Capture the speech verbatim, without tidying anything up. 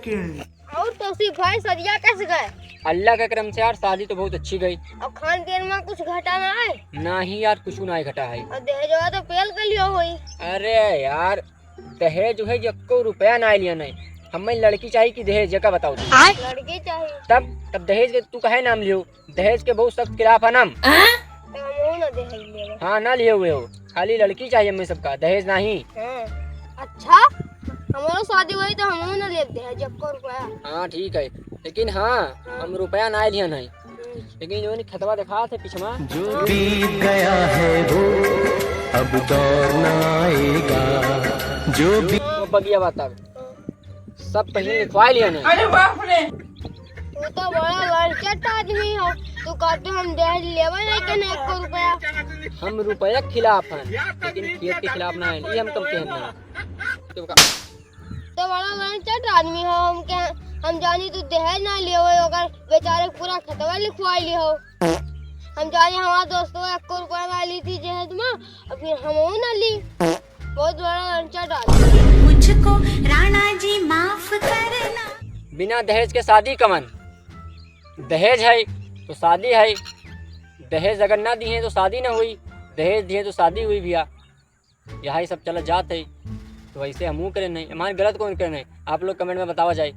और तौसीफ भाई, सदिया कैसे गए? अल्लाह के करम से यार, शादी तो बहुत अच्छी गई। और खान पीन में कुछ घटा ना है? नहीं यार, कुछ ना घटा है। और दहेजवा तो पेल के लियो होई। अरे यार, दहेज उहेज एक्को रुपया ना लिया नहीं। हमें लड़की चाहिए कि दहेज, ये का बताओ तुम? लड़की चाहिए। तब, तब दहेज के तू काहे नाम लियो? दहेज के बहुत सख्त खिलाफ है ना हम। तो हमहू ना दहेज लेबे। हाँ, ना लिए हुए हो, खाली लड़की चाहिए हमें सबका, दहेज नहीं। हाँ। अच्छा, हमारो शादी हुई तो हमहू ना लेब दहेज, एक्को रुपया। हाँ, ठीक है, लेकिन हाँ, हाँ। हम रुपया ना लिया नहीं। हम्म। लेकिन जो नहीं खतवा देखा थे पिछवा। जो बीत गया है वो अब दौर ना आएगा। जो भी वो बगिया बात अब। हाँ। सब पहले लिखवा लिया ना। अरे बाप रे। तू तो बड़ा लड़चट आदमी हो, तू कहते हम दहेज लेवे नहीं के ना एक्को रुपया। हम रुपया के खिलाफ हैं, लेकिन खेत के खिलाफ ना है, ये हम कब कहना। तो का- तो बड़ा लड़चट आदमी हो, हम के, हम जानी तू दहेज ना लियो हो, ओकर बेचारे के पूरा खतवा लिखवा लियो हो। हम जानी हमार दोस्तवा एक्को रुपया ना ली थी दहेज में, और फिर हमहू ना ली। बहुत बड़ा लड़चट आदमी। मुझको राणा जी माफ करना। बिना दहेज के शादी कवन? दहेज है तो शादी है, दहेज अगर ना दिए तो शादी ना हुई, दहेज दिए तो शादी हुई भैया। यही सब चला जात है, तो वैसे हमहू करे नहीं, हमारे गलत कौन करे नहीं, आप लोग comment में बतावा जाए।